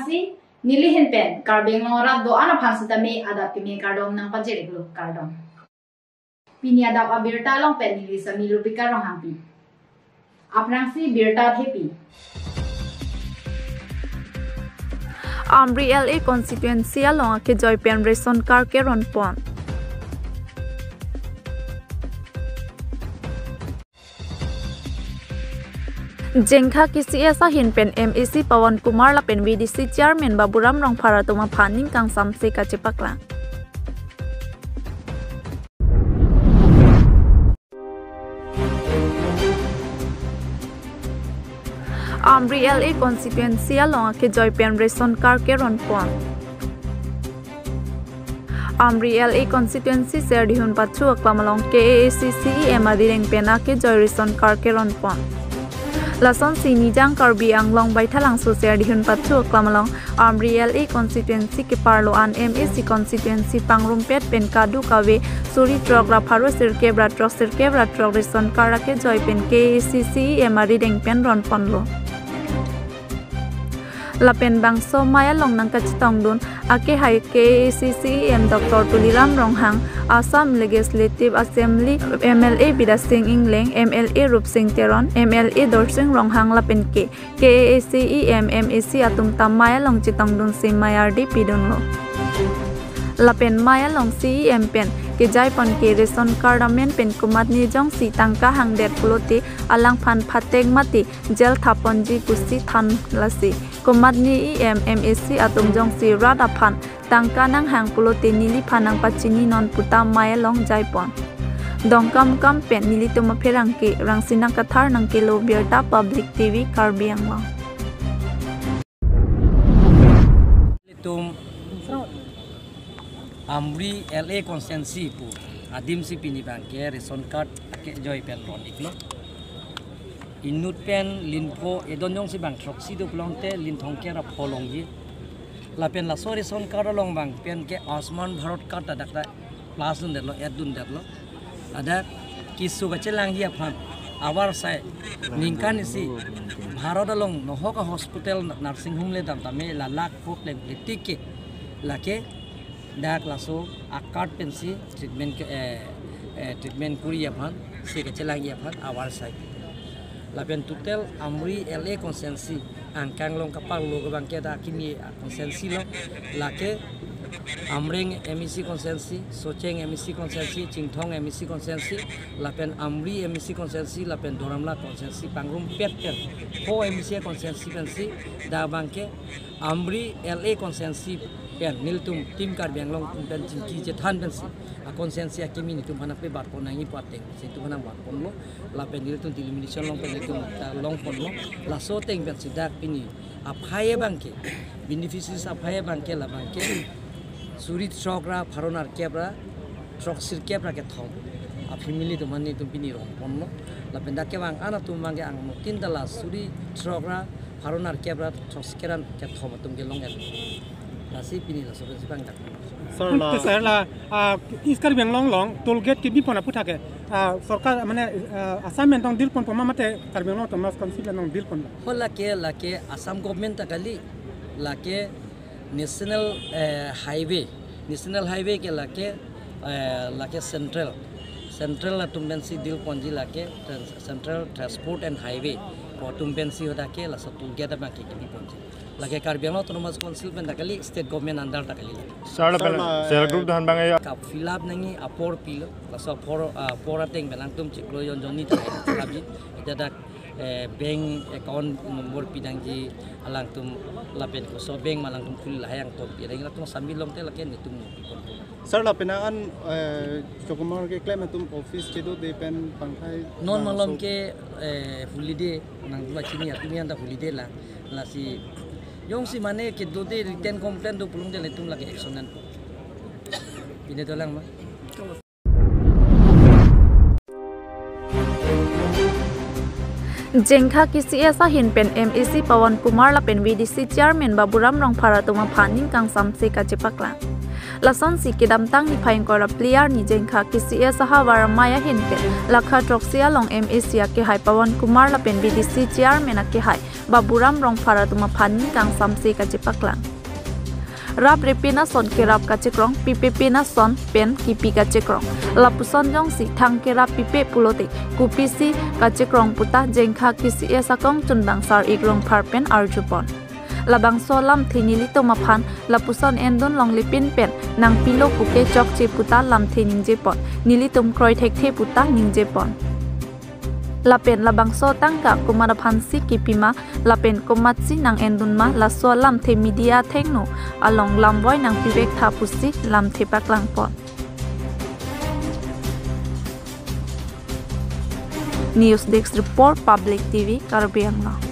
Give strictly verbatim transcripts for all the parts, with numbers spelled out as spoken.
Si, neli ahin pen Karbi Anglong arat do-an aphan sitame adap kimi kardom nangpajir-iklo, kardom. Pini adap abirta along pen neli Sami Lupika Ronghangpi. Aphrangsi birta thepi. Amri L A constituency along akejoi pen ration card keron pon. Jengkha K C S ahin pen M A C Pawan Kumar lapen V D C chairman Baburam Rongphar atum aphan ning kangsamse kachepaklang. Amri L A constituency along akejoi pen ration card keron pon. Amri L A constituency Serdihun Pathu aklam along K A A C C E M arideng pen akejoi ration card keron pon. Lasonsi Nijang Karbi Anglong Baithalangso Serdihun Pathu aklam along Amri L A constituency keparlo an M A C constituency pangrumpet pen kadokave suri throk ra pharo sirkep ra throk sirkep ra throk ration card akejoi pen K A A C C E M arideng pen ron ponlo. Lapen bangso mei along nangkachetongdun akehai K A A C C E M Doctor Tuliram Ronghang, Assam Legislative Assembly M L A Bidya Sing Engleng, M L A Rupsing Teron, M L A Dorsing Ronghang lapen ke K A A C E M M A C atum ta mei along chetongdunsi mei ardi pidunlo. Lapen mei along C E M pen kejai pon ke ration card amen pen komatne jongsi tangka hangdet pulote alangphan phatek mati jail thaponji pusi than lasi. Komatne E M M A C atum jongsi rat aphan tangka nanghang pulote neliphan nangpachini non puta mei along jai pon. Dongkamukam pen nelitum apherangke Rangsina Kathar nangkelo birta Public T V Karbi Anglong. Ilitum Amri L A constituency pu adimsi pini abangke ration card akejoi pen ron-iklo. Inut pen lin pho, edon jongsi bang throksi do pulote lin thomkep ra pho longji. Lapen laso ration card along abang pen ke Ayushman Bharat card ta dak ta plus dundetlo, add dundetlo. Ladak keso kachelangji aphan, abar sai ningkan isi Bharat along nohok a hospital, nursing home le dam tame la lakh pho klem le tik ke, lake dak laso a card pensi treatment ke, eh, eh, treatment kuriji aphan, se kachelangji aphan abar sai. Lapen total Amri L A constituency angkang along kapanglo ke abangke dak kimi a constituency lo, lake Amreng M A C constituency, Socheng M A C constituency, Chinthong M A C constituency, lapen Amri M A C constituency, lapen Doramla constituency pangrumpet pen pho M A C constituency pensi dak abangke Amri L A constituency pen nelitum Team Karbi Anglong atum pen chingki chethan pensi a constituency akimi nelitum aphan nangpebat pon nangji pu ateng si nelitum aphan nangbat ponlo. Lapen nelitum delimitation along pen nelitum ta long ponlo. Laso ateng pensi dak pini aphai abangke, beneficiaries aphai abangke la abangke suri throk ra pharo nerkep ra throk sirkep ra kethom a family atum aphan nelitum pini ron ponlo. Lapen dak kevang an atum abangke angno tin ta la suri throk ra pharo nerkep ra throk sirkep ra kethom atum kelong-et. Lasi pini laso pensi pangdak. Sir la, sir la, ah, East Karbi Anglong along toll gate kebi pon aphuthak ke, ah, sorkar mane, ah, Assam pen tong deal ponpo ma mate Karbi Anglong Autonomous Council pen tong deal pon? Ho lake, lake Assam government ta kali, lake National, eh, Highway, National Highway ke lake, eh, lake Central, Central atum pensi deal ponji, lake Trans-, Central Transport and Highway pu atum pensi hadak ke laso toll gate abangke kebi ponji. Lake Karbi Anglong Autonomous Council pen ta kali, state government under ta kali. Sir la, sir la, self group do-an abang ya. Ka fill up nangji apor pilo, laso apor, ah, apor ateng pen alangtum chiklo jon jonni ta fill up ji. Ida dak, eh, bank account number pidangji alangtum lapen koso bank ma alangtum khuli lahai angton pidangji, latum submit longte lake nelitum pi pon. Sir, lapen an, eh, Chokomar keklem atum office chedode pen pangthai non bang malom so ke, eh, holiday nangpachini atum an ta holiday la, lasi jongsi mane kedode written complaint do pulote nelitum lake action an. Pine dolang ma. Jengkha K C S ahin pen M A C Pawan Kumar lapen V D C Chairman Baburam Rongphar atum aphan ning kangsamse kachepaklang. Lasonsi kedamtang niphai ingkoi ra phli arni Jengkha K C S ahavar amei ahin pen lakha throksi along M A C akehai Pawan Kumar lapen V D C Chairman akehai Baburam Rongphar atum aphan ning kangsamse kachepaklang. Raprepin ason kerap kachekrong, pipepin ason pen kipi kachekrong. Lapuson jongsi thang kerap pipe pulote kopisi kachekrong puta Jengkha K C S akong chunbang Sar-ik Rongphar pen arjupon. Labangso alamthe nelitum aphan lapuson endun longlepin pen nangpilo puke chokche puta lamthe ningjepon. Nelitum kroi thekthe puta ningjepon. Lapen labangso tangka komat aphansi kipima, lapen komatsi nang-endun ma, laso alamthe media athengno along lamvoi nangpivek tha pusi lamthe paklangpon. News Desk Report, Public T V, Karbi Anglong.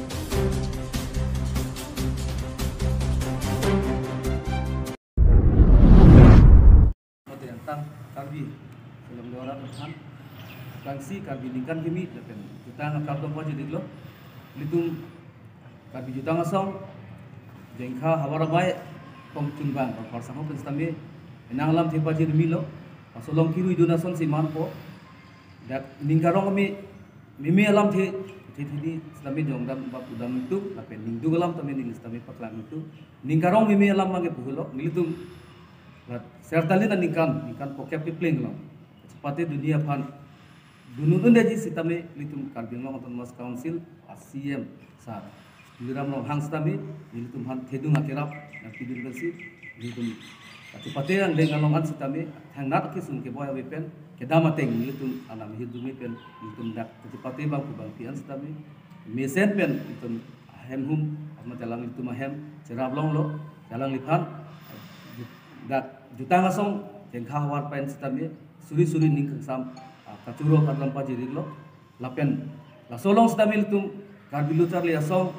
Mate angtan Karbi selong dora than, kangsi Karbi ningkan kimi lapen jutang akap dong paji diklo. Ilitum Karbi jutang asong Jengkha havar amei kong chunbang Rongphar sangho pen sitame enang alamthe paji rimilo. Laso along kiruidun asonsi manpo. Dak ning karong kami mimi alamthe the the di sitame jongdam bapudam itu lapen ningduk alam tame neli sitame paklang itu. Ning karong mimi alam mage puhulo nelitum Rat Sertalin aningkan, ningkan pokep kepling long. Chepate dunia aphan dunun undaji sitame ilitum Karbi Anglong Autonomous Council a C M sar Tuliram Ronghang sitame ilitum aphan thedung akerap nangpidun pensi ilitum kachepate angleng along an sitame thangnat akesung keboi ave pen kedam ateng ilitum anam hirdumi pen ilitum dak kachepate bangphu bangphi an sitame mesen pen ilitum ahem hum apna jalang ilitum ahem cherap longlo jalang liphan dak jutang asong Jengkha havar pen sitame suri suri ning kangsam, ah, kachuro kadam paji diklo lapen laso along sitame ilitum Karbi Lo Charli Asong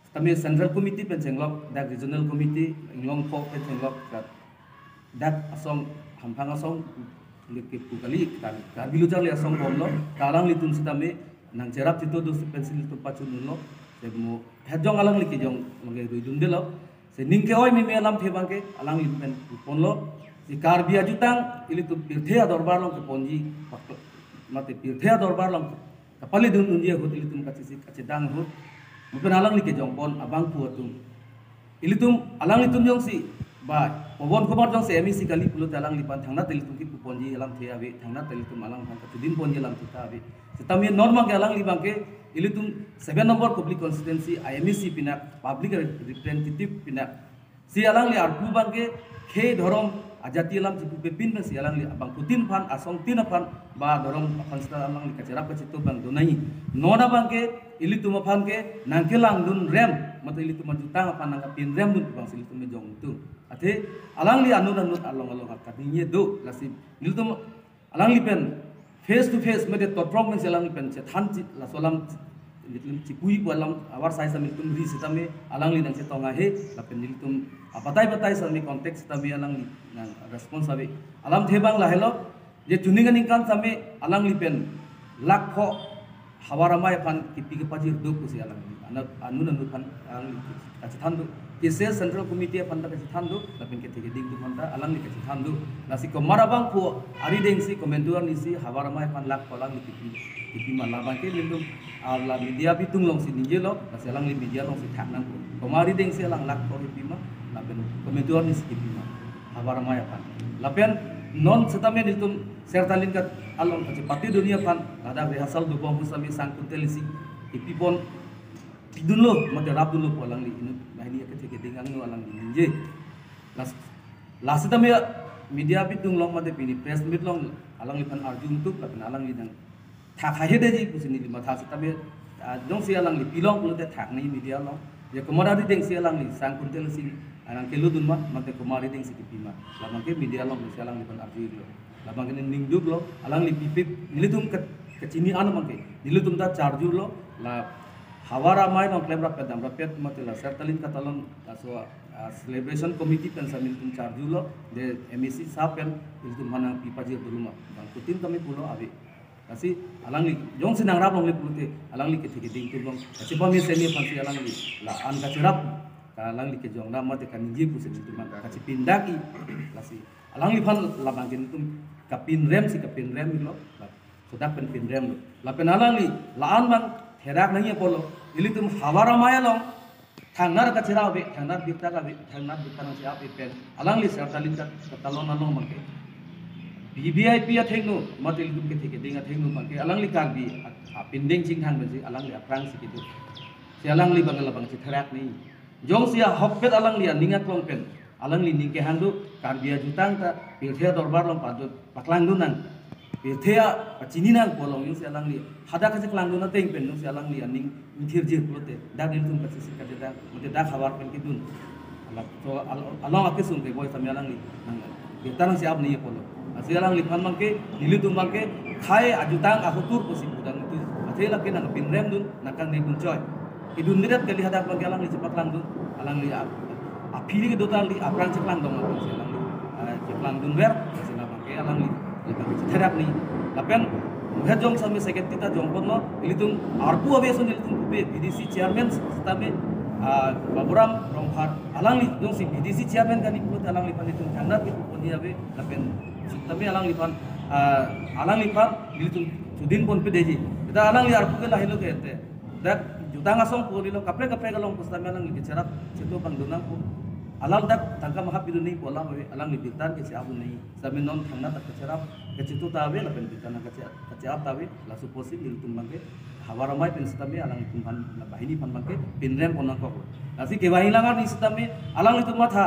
sitame Central Committee pen chenglok dak Regional Committee inglong pho pen chenglok dak dak asong hamphang asong liki pu kali Kar- Karbi Lo Charli Asong bomlo kalang ilitum sitame nangcherap chito do pensi ilitum pachunlo semo hejong alangli kejong mage ruidun delo. Sening ke-oi mimi alamthe bangke alangli pen ponlo. Si Karbi ajutang ilitum pirthe adorbar along keponji, mate pirthe adorbar along kapalidun unji ahut ilitum kachesik kachedang ahut. Mungkin alangli kejongpon abangphu atum. Ilitum alanglitum jongsi ba Pawan Kumar jongsi M A C kali pulote alangliphan thangnat ilitum kipuponji alamthe ave, thangnat ilitum alangphan kachudinponji alamthe ta ave. Sitame non bangke alangli bangke ilitum seven number Kopili constituency a M A C pinak public representative pinak si alangli arpu bangke khei dhorom ajati alam chipupepin pensi alangli abangphutin aphan asongtin aphan ba dhorom aphan sita alangli kacherap kachito bang donai. Non abangke ilitum aphan ke nangkelangdun rem mate ilitum ajutang aphan nangkapinremdun bangsi ilitum mejong itu. Athe alangli anun anun along along akadingye do lasi ilitum alangli pen face to face mate totrong pensi alangli pen chethan chi laso alam ilitum chipui pu alam avar sai sami ilitum ri sitame alangli nangchetong ahe lapen ilitum abatai batai sami contact sitame alangli nang response ave. Alamthe bang lahelo je chuning aningkan sami alangli pen lakh pho havar amei aphan kipi kepajir do pusi alangli ana anun anun aphan alangli kachethan do. K C S Central Committee aphan ta kachethan do lapen kethe keding atum aphan ta alangli kachethan do. Lasi komat abangphu arideng si komantu arni si havar amei aphan lakh pho alangli kipi kipi ma labangke ilitum ala media bitung alongsi ningjelo lasi alangli media alongsi thak nangpo. Komat arideng si alang lakh pho kipi ma lapen komantu arni si kipi ma havar amei aphan. Lapen non sitame ilitum Sertalin kat along kachepate dunia aphan ladak rehearsal dobom sami sang kuntel isi kipipon pidunlo mate rapdunlo pu alangli inut nahini akethe keding angno alangli ningje. Las lasi tame media bitung along mate pini press meet along alangliphan arju untuk lapen alangli nang thak hahedetji pusi neli matha sitame, ah, jongsi alangli pilong pulote thak ni media along. Je komat arideng si alangli sang kuntel si anang keludun ma mate komat arideng si kipi ma. Labangke media along si alangliphan arju iklo. Labangke ningduklo alangli pipip nelitum ke kechini an abangke nelitum ta charjulo la havar amei nangklem rapet dam rapet mate la Sertalin kat along laso, ah, celebration committee pen sami nelitum charjulo de M A C sahab pen nelitum aphan nangpi pajir dulu ma. Bangphutin kami pulo ave. Lasi alangli jongsi nangrap longle pulote alangli kethe keding atum along kachepamesen aphansi alangli la-an kacherap, alangli kejong dam mate kaningje pusi itum kachepindak-i. Lasi alangliphan labang ke itum kapinrem si kapinrem lo. La sodak pen pinrem lo. Lapen alangli la-an abang therak nangji apotlo, ilitum havar amei along thangnat kacherap ave, thangnat birta ave, thangnat birta nangcherap ave pen alangli Sertalin kat katalon along abang ke V V I P athengno mate ilitum kethe keding athengno abang ke alangli Karbi a-, apindeng chingthang pensi alangli aphrangsi kedo. Si alangli abang labang chetherak nangji. Jongsi ahokpet alangli aning aklong pen alangli aning kehang do, Karbi ajutang ta pirthe adorbar along padot paklangdun nang, pirthe apachini nang pu along jongsi alangli hadak kacheklangdun ateng pen jongsi alangli aning ingthirji pulote dak nelitum kachesik kachedak mate dak havar pen kedun. Alak so al-, along akesung ke boi tame alangli nang birta nangcherap nangji apotlo. Lasi alangliphan abang ke, nelitum abang ke khei ajutang ahotur pusi pudam itum. Athe lake nangpinremdun, nangkangnedun choi. Kedundedet kali hadak abang ke alangli chepaklangdun, alangli ap-, aphi kedo ta alangli aphrang cheklangdun alangli, ah, cheklangdunver, lasi labang ke alangli, labang ke chetherak nangji. Lapen muhet jong sami secretary ta jongponlo, ilitum arpu ave ason ilitum pupe, V D C chairman sitame, ah, Baburam Rongphar, alangli jongsi V D C chairman kali pulote alangliphan itum thangnat kepu poni ave, lapen sitame alangliphan, ah, alangliphan ilitum chodin ponpedeji. Ita alangli arpu ke lahelo ke ente. Dak jutang asong pu rilo kaprek kaprek along pusitame alangli kecherap chetu abang dun nangpo. Alal dak tangka mahap bidun nangji pu alam ave, alangli birta nangkecherap dun nangji. Sitame non thangnat ta kacherap kachetu ta ave lapen birta nangkache-, kacherap ta ave, laso apotsi nelitum abang ke havar amei pen sitame alanglitum aphan, banghini aphan abang ke pinrem pon nangkok. Lasi kevangji alang arni sitame alanglitum matha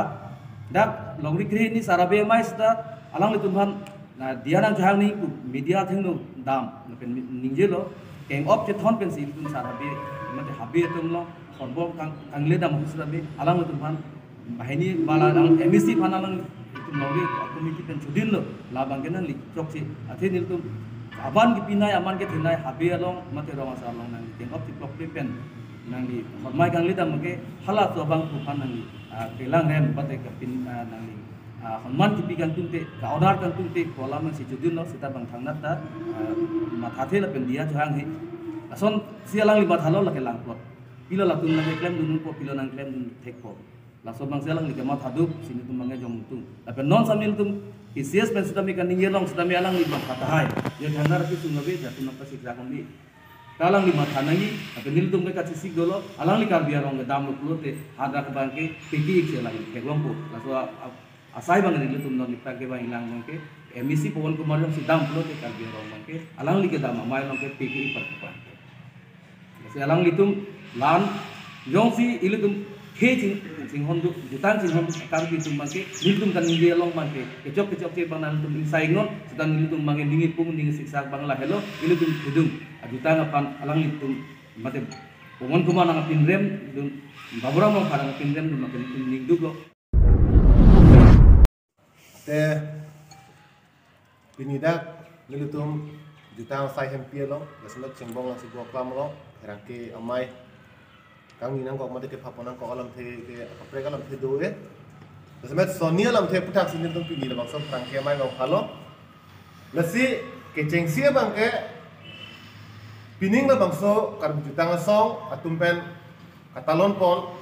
dak longri kre hini sar abe amei sita alanglitum aphan na diya nangchehang nangji pu media athengno dam lapen ningjelo, keng-op chethon pensi itum sar habe mate habe atum along horbom kang-, kangle dam ahut sitame alanglitum aphan banghini bala alang M A C aphan alanglitum longri committee pen chodinlo, labang ke nangli chokche. Athe nelitum aban kepinei aman kethenei habe along mate rong asar along nangli keng-op cheplokple pen nangli hormai kangle dam ke halaso abang pu aphan nangli, ah, kelangrem mate kapin, ah, nangli ah, honman kipi kangtung te, ka-honor kangtung te pu alam si chodinlo sita abang thangnat ta, ah, mathathe lapen diya chohanghe. Lasonsi alangli mathalo lake langplot. Pilo latum nangklemdunpo, pilo nangklemdun thekpo. Laso abangsi alangli kemathaduk, si nelitum abang ke jongtung. Lapen non sami nelitum P C S pen sitame kaningje along sitame alangli abang kata hai. Ya thangnat akesung ave, jatun nangpasiksa kong di. Alangli matha nangji, lapen nelitum ke kachesik dolo, alangli Karbi arong kedamlo pulote, hadak abang ke, piki ik si alangli theklongpo. Laso a, a, asai abang nelitum non niptak kevang ilang abang ke, M A C Pawan Kumar jongsi dam pulote Karbi arong abang ke, alangli kedam amei abang ke, piki ik parkupan. Si alanglitum lan, jongsi ilitum khei ching, chinghon do, jutang chinghon do, Karbi atum abang ke, nelitum kaningje along abang ke, kechok kechokche abang nangtum ingsai non, sita nelitum abang ke, ning ipung, ning siksak abang lahelo, ilitum kedung. Ajutang aphan alanglitum mate Pawan Kumar nangpinremdun, Baburam Rongphar nangpinremdun mate nelitum ningduklo. Te pini dak nelitum jutang asai hempi along, lason chengbong lang si boklam along, pherangke amei kangni nangkok mate kepha pon nangkok alamthe ke kaprek alamthe do-e. Lason soni alamthe aphuthak si nelitum pini labangso pherangke amei along halo. Lasi kechengsi abang ke pining labangso Karbi Jutang Asong atum pen katalon pon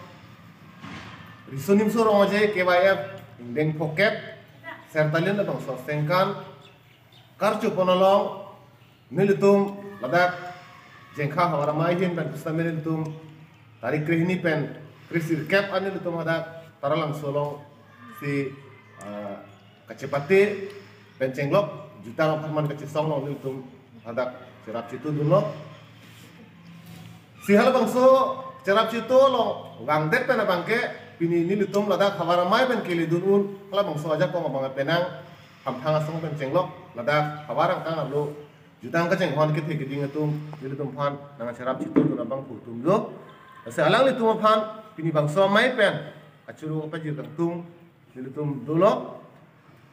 Riso Nimso Rong Aje K Y F ingdeng phokep Sertalin labangso sengkan karcho pon along nelitum ladak Jengkha havar amei ahin pen pusitame nelitum tarik krehini pen kresirkep an nelitum hadak Taralangso along si, ah, kachepate pen chenglok jutang apharman kachesong along nelitum hadak cherap chetudunlo. Si halabangso cherap chetu along vangdet pen abang ke pini nelitum ladak havar amei pen keledun un halabangso ajakong abang penang Hamphang Asong pen chenglok ladak havar angkang arlo jutang kachinghon kethe keding atum nelitum aphan nangcherap chetudun abang pu atum do. Lasi alanglitum aphan pini bangso amei pen achuru pajir kangtung nelitum dolo.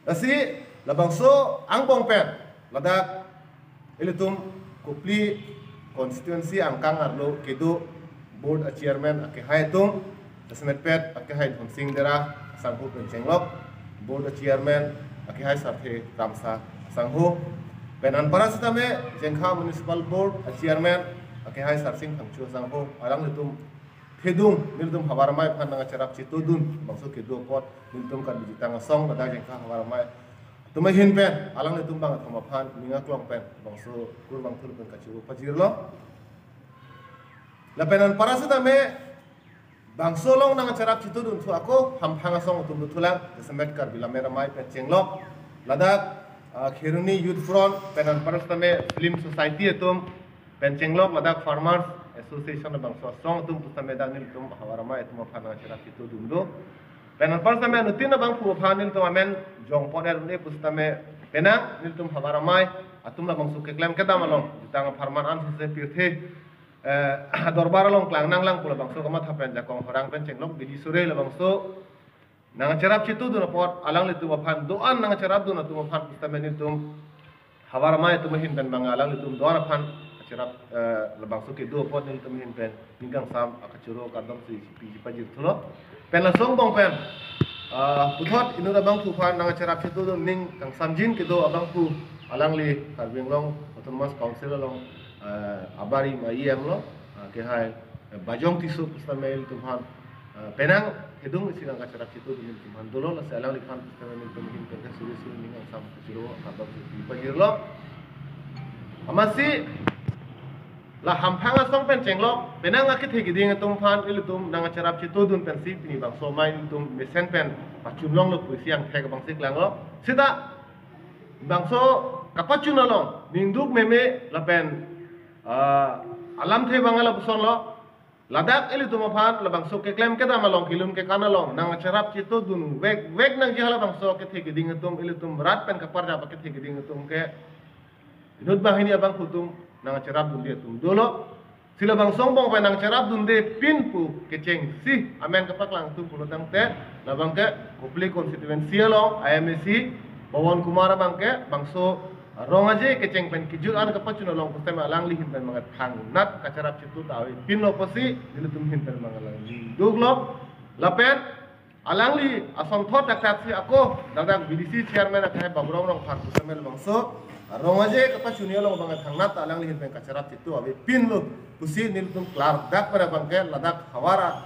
Lasi labangso angbong pen ladak ilitum Kopili constituency angkang arlo kedo board achairman akehai atum, lason metpet akehai Dhonsing Dera asangho pen chenglok, board achairman akehai Sarthe Kramsa asangho, Pen anparta sitame Jengkha Municipal Board a Chairman akehai Sarsing Phangcho asangho alanglitum thedung nelitum havar amei aphan nangcherap chetudun bangso kedo apot nelitum Karbi Jutang Asong ladak Jengkha havar amei atum ahin pen alanglitum bangkethom aphan ning aklong pen bangso kurvangthu pen kachoro pajirlo. Lapen anparta sitame bangso along nangcherap chetudun thu ako Hamphang asong atum dothulang, jasemet Karbi Lammet Amei pen chenglok ladak, ah, Kheroni Youth Front pen anparta sitame Film Society atum pen chenglok ladak Farmers Association bangso asong atum pusitame dak nelitum havar amei atum aphan nangcherap chetudun do. Pen anparta sitame anuttin abangphu aphan nelitum amen jongpon er un-e pusitame penang nelitum havar amei atum labangso keklem kedam along jutang apharman ansose pirthe, eh, dorbar along klang nanglang pu labangso kamatha pen jakong horang pen chenglok bidi sore labangso nangcherap chetudun apot alanglitum aphan do-an nangcherapdun atum aphan pusitame nelitum havar amei atum ahin pen bang alanglitum do-an aphan cherap, eh, labangso kedo apot nelitum ahin pen ning kangsam akachoro kardom si piji pajir thulo. Pen laso angbong pen, ah, puthot inut abangphu aphan nangcherap chetudun ning kangsamjin kedo abangphu alangli Karbi Anglong Autonomous Council along, eh, abarim a-E M lo, ah, kehai, eh, Bajong Tisso pusitame ilitum aphan, eh, penang thedung isi nangcherap chetudun ilitum aphan dolo, lasi alangliphan pusitame nelitum ahin pen suri suri ning kangsam kachoro kardom si piji pajirlo. Amatsi la Hamphang asong pen chenglok penang akethe keding atum aphan ilitum nangcherap chetudun pensi pini bangso amei ilitum mesen pen pachun longlo pusi angthek abangsi klanglo. Sita bangso kapachun along ningduk meme lapen, ah, alamthe bang lapuson lo. Ladak ilitum aphan labangso keklem kedam along, kelun kekan along nangcherap chetudun vek vek nangji hala bangso akethe keding atum, ilitum rat pen kaparjap akethe keding atum ke inut banghini abangphu atum nangcherapdunde atum dolo. Si labangso angbong pen nangcherapdunde pin pu kechengsi amen kapaklang atum pulo tangte labangke Kopili constituency along I M A C Pawan Kumar abangke bangso Rong Aje kecheng pen kejut an kapachun along pusitame alangli ahin pen bang thangnat kacherap chetu ta avepinlo pusi nelitum ahin pen bang alangli duklo. Lapen alangli asonthot dakdak si ako dakdak B D C chairman akehai Baburam Rongphar pusitame labangso Rong Aje kapachunji along bang thangnat ta alangli ahin pen kacherap chetu avepinlo pusi nelitum klardak pen abangke ladak havar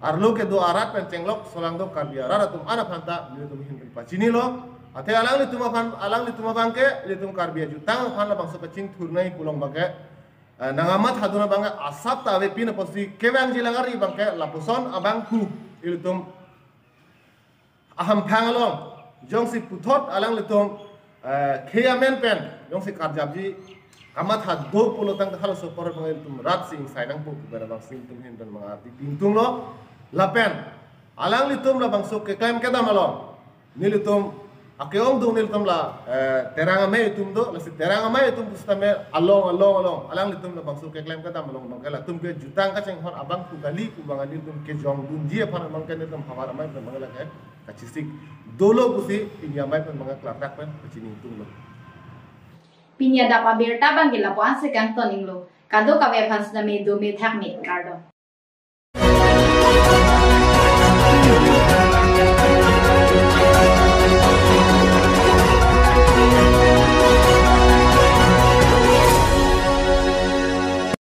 arlo kedo arat pen chenglok solangdo Karbi arat atum an aphan ta nelitum ahin pen pachinilo. Athe alanglitum aphan, alanglitum abangke ilitum Karbi ajutang aphan labangso kachingthur nangji pu along abangke, eh, nangkamathadun abangke asap ta avepin apotsi kevangji langari abangke lapuson abangphu ilitum Hamphang along jongsi puthot alanglitum, eh, khei amen pen jongsi karjapji kamatha do pulo tangte halaso apor abang ilitum rat si ingsai nangpo pu pen abangsi ilitum ahin pen bang ardi pingtunglo. Lapen alanglitum labangso keklem kedam along nelitum ake-ongdung nelitum la, eh, Terang Amei atum do, lasi Terang Amei atum pusitame along along along alanglitum labangso keklem kedam along abangke latum ke jutang kachinghon abangphu kali pu bang nelitum kejongdunji aphan abangke nelitum havar amei pen bang lake kachesik dolo pusi pini amei pen bang klardak pen pachini tunglo. Pini adap abirta abangke lapu-an si kangton inglo. Kadokave aphan sitame dome thakme, kardom.